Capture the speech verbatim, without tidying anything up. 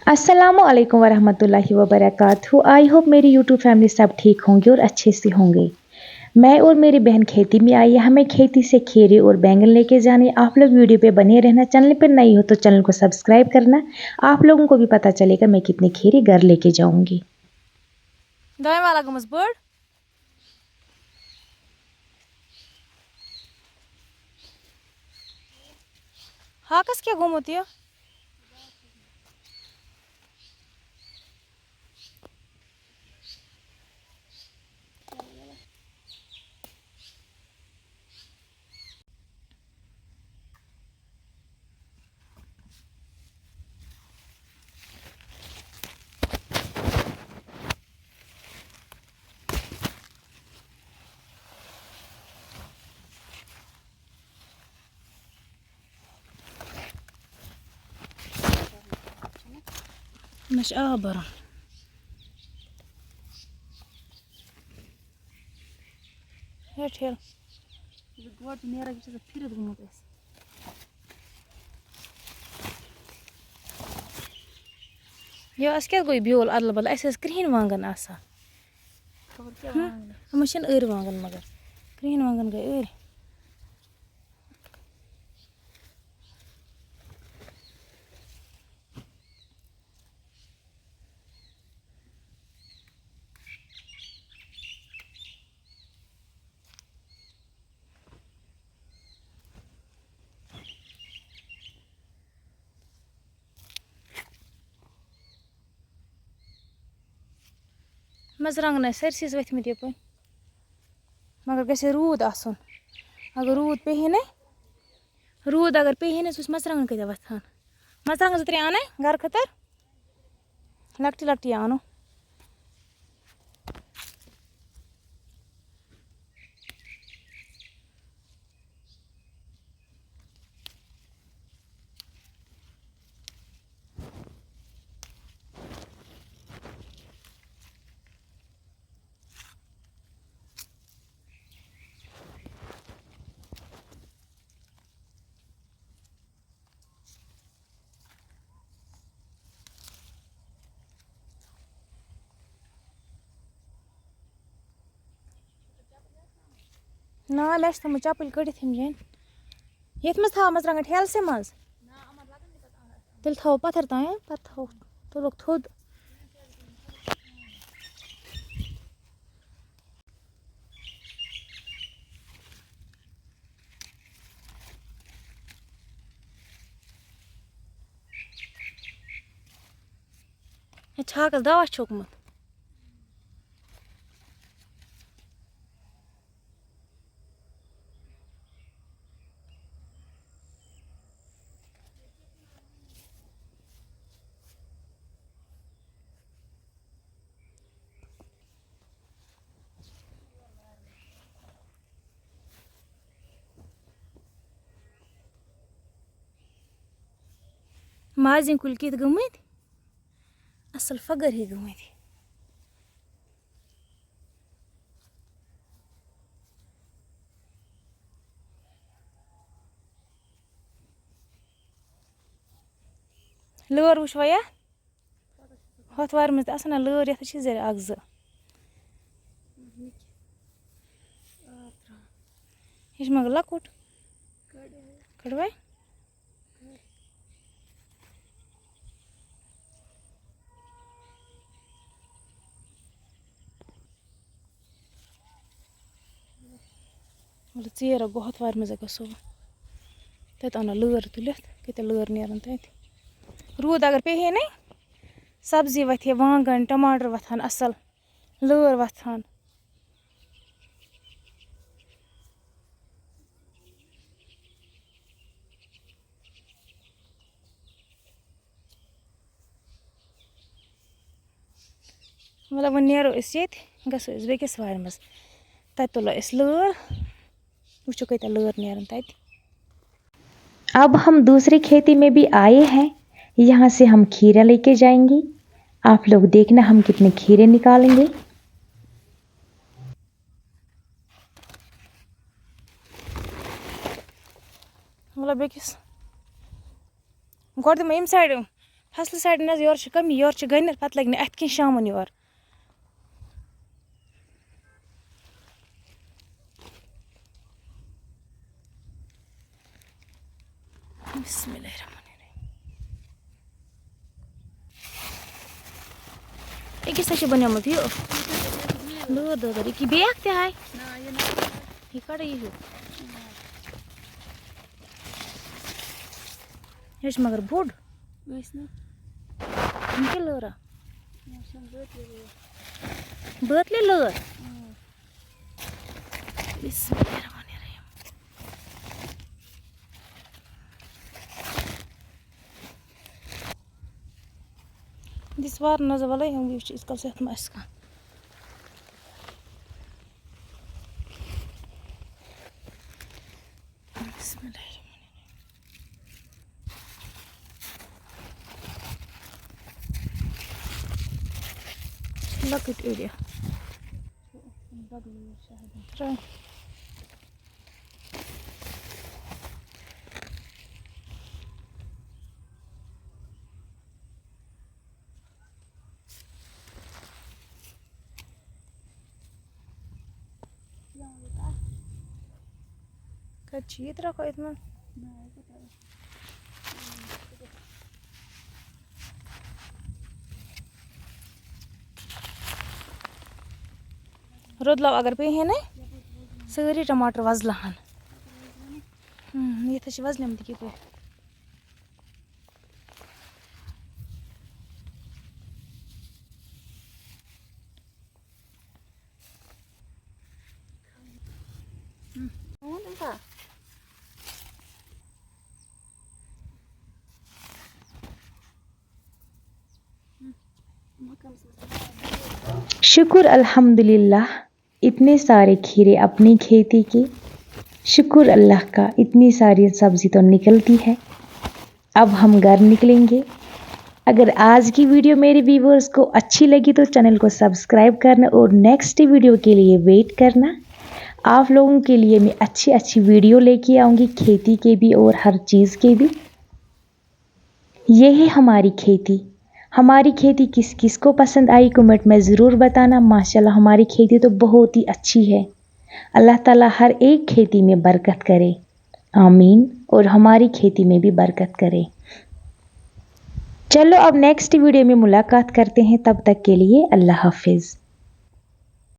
السلام علیکم ورحمۃ اللہ وبرکاتہ۔ آئی ہوپ میری یوٹیوب فیملی سب ٹھیک ہوں گے اور اچھے سے ہوں گے۔ میں اور میری بہن کھیتی میں آئی ہے، ہمیں کھیتی سے کھیرے اور بینگن لیکے جانے۔ آپ لوگ ویڈیو پہ بنے رہنا، چینل پہ نئی ہو تو چینل کو سبسکرائب کرنا۔ آپ لوگوں کو بھی پتہ چلے گا میں کتنے کھیرے گھر لیکے جاؤں گی۔ دائیں والا گٔمٕژ بٔڑ۔ ہاکس کیٛاہ گوٚمُت یہِ؟ مےٚ چھُ آب بَرُن۔ ہیٚٹھ ہیٚر۔ یہِ گۄڈٕ چھُ نیران، یہِ چھُ آسان پھِرِتھ گوٚمُت اَسہِ۔ یہِ اَسہِ کیٛاہ گوٚو یہِ بیول اَدلہٕ بدلہٕ؟ اَسہِ ٲسۍ کرٛہِنۍ وانٛگَن آسان۔ خبر کیٛاہ ہُم، وانٛگَن۔ یِمَن چھِنہٕ أرۍ وانٛگَن مگر۔ کرٛہِنۍ وانٛگَن گٔے أرۍ۔ مَرژٕوانٛگَن ٲسۍ سٲرسٕے ؤتھمٕتۍ یَپٲرۍ، مگر گژھِ روٗد آسُن۔ اگر روٗد پیٚیہِ ہے نہٕ، روٗد اگر پیٚیہِ ہے نہٕ، سُہ اوس مَرژٕوانٛگَن کۭتیٛاہ وۄتھان۔ مَرژٕوانٛگَن زٕ ترٛےٚ اَنَے گَرٕ خٲطرٕ۔ لۄکٹی لۄکٹی اَنو۔ نا، مےٚ چھِ تھٲومٕژ چَپٕلۍ کٔڑِتھ ییٚمہِ جایہِ۔ ییٚتھۍ منٛز تھاوان مَرژٕوانٛگَن ٹھیلسٕے منٛز۔ تیٚلہِ تھاوو پَتھَر تام، ہا؟ پَتہٕ تھاوو، تُلوکھ تھوٚد۔ ہے، چھاکَس دوا چھوٚکمُت۔ مازِنۍ کُلۍ کِتھ گٔمٕتۍ؟ اَصٕل فَگر ہی گٔمٕتۍ۔ لٲر وٕچھوا یا؟ ہۄتھ وارِ منٛز تہِ آسان نہ لٲر، یَتھ چھِ زَرِ اَکھ زٕ۔ یہِ چھِ مگر لۄکُٹ۔ کَڑوے؟ مطلب، ژیر گوٚو، ہۄتھ وارِ منٛز گژھو۔ تَتہِ اَنو لٲر تُلِتھ، کۭتیٛاہ لٲر نیرَن تَتہِ۔ روٗد اگر پیٚیہِ ہے نَے، سبزی وَتھِ ہے، وانٛگَن، ٹماٹر وَتھَن اَصٕل، لٲر وَتھَن۔ مطلب، وۄنۍ نیرو أسۍ ییٚتہِ، گژھو أسۍ بیٚکِس وارِ منٛز۔ تَتہِ تُلو أسۍ لٲر، وٕچھو کۭتیٛاہ لٲر نیرَن تَتہِ۔ अब हम दूसरी खेती में भी आए हैं। यहाँ से हम खीरा लेके जाएंगे। आप लोग देखना हम कितने खीरे निकालेंगे। مطلب بیٚکِس گۄڈٕ دِمو ییٚمہِ سایڈٕ، فصلہٕ سایڈٕ نہ حظ، یورٕ چھِ کمی، یورٕ چھِ گٔنِتھ، پَتہٕ لَگہِ نہٕ اَتھِ کینٛہہ شامَن یورٕ۔ بسم اللہ الرحمن الرحیم۔ أکِس ہا چھِ بَنیومُت یہِ لٲر دٲدَر، یہِ کہِ بیٛاکھ تہِ ہاے۔ یہِ کَڑٕ یہِ ہیوٗ۔ یہِ چھُ مگر بوٚڑ۔ ٲسۍ نہٕ۔ یہِ کیٛاہ لٲرا؟ یہِ چھَنہٕ بٲتلہِ لٲر۔ بٲتلہِ لٲر؟ بسم اللہ الرحمن الرحیم۔ دِس وار نظر وَلَے، یِم وٕچھ یِتھ کَل سٮ۪تھ ما آسہِ کانٛہہ۔ بسم اللہ الرحمن الرحیم۔ لۄکٕٹۍ area۔ ترٛٲے۔ کَتہِ چھِ یہِ ترٛکھ أتھۍ منٛز؟ رُدلاو اگر پیٚیہِ ہے نَے، سٲری ٹماٹر وۄزلہٕ ہن۔ ہم، یتھ حظ چھِ وۄزلِمٕتۍ یِتھ پٲٹھۍ۔ شکر الحمدللہ، اتنے سارے کھیرے اپنی کھیتی کے۔ شکر اللہ کا، اتنی ساری سبزی تو نکلتی ہے۔ اب ہم گھر نکلیں گے۔ اگر آج کی ویڈیو میرے ویورز کو اچھی لگی تو چینل کو سبسکرائب کرنا اور نیکسٹ ویڈیو کے لیے ویٹ کرنا۔ آپ لوگوں کے لیے میں اچھی اچھی ویڈیو لیکے آؤں گی، کھیتی کے بھی اور ہر چیز کے بھی۔ یہ ہے ہماری کھیتی۔ ہماری کھیتی کس کس کو پسند آئی، کمنٹ میں ضرور بتانا۔ ماشاءاللہ، ہماری کھیتی تو بہت ہی اچھی ہے۔ اللہ تعالیٰ ہر ایک کھیتی میں برکت کرے، آمین، اور ہماری کھیتی میں بھی برکت کرے۔ چلو، اب نیکسٹ ویڈیو میں ملاقات کرتے ہیں، تب تک کے لیے اللہ حافظ۔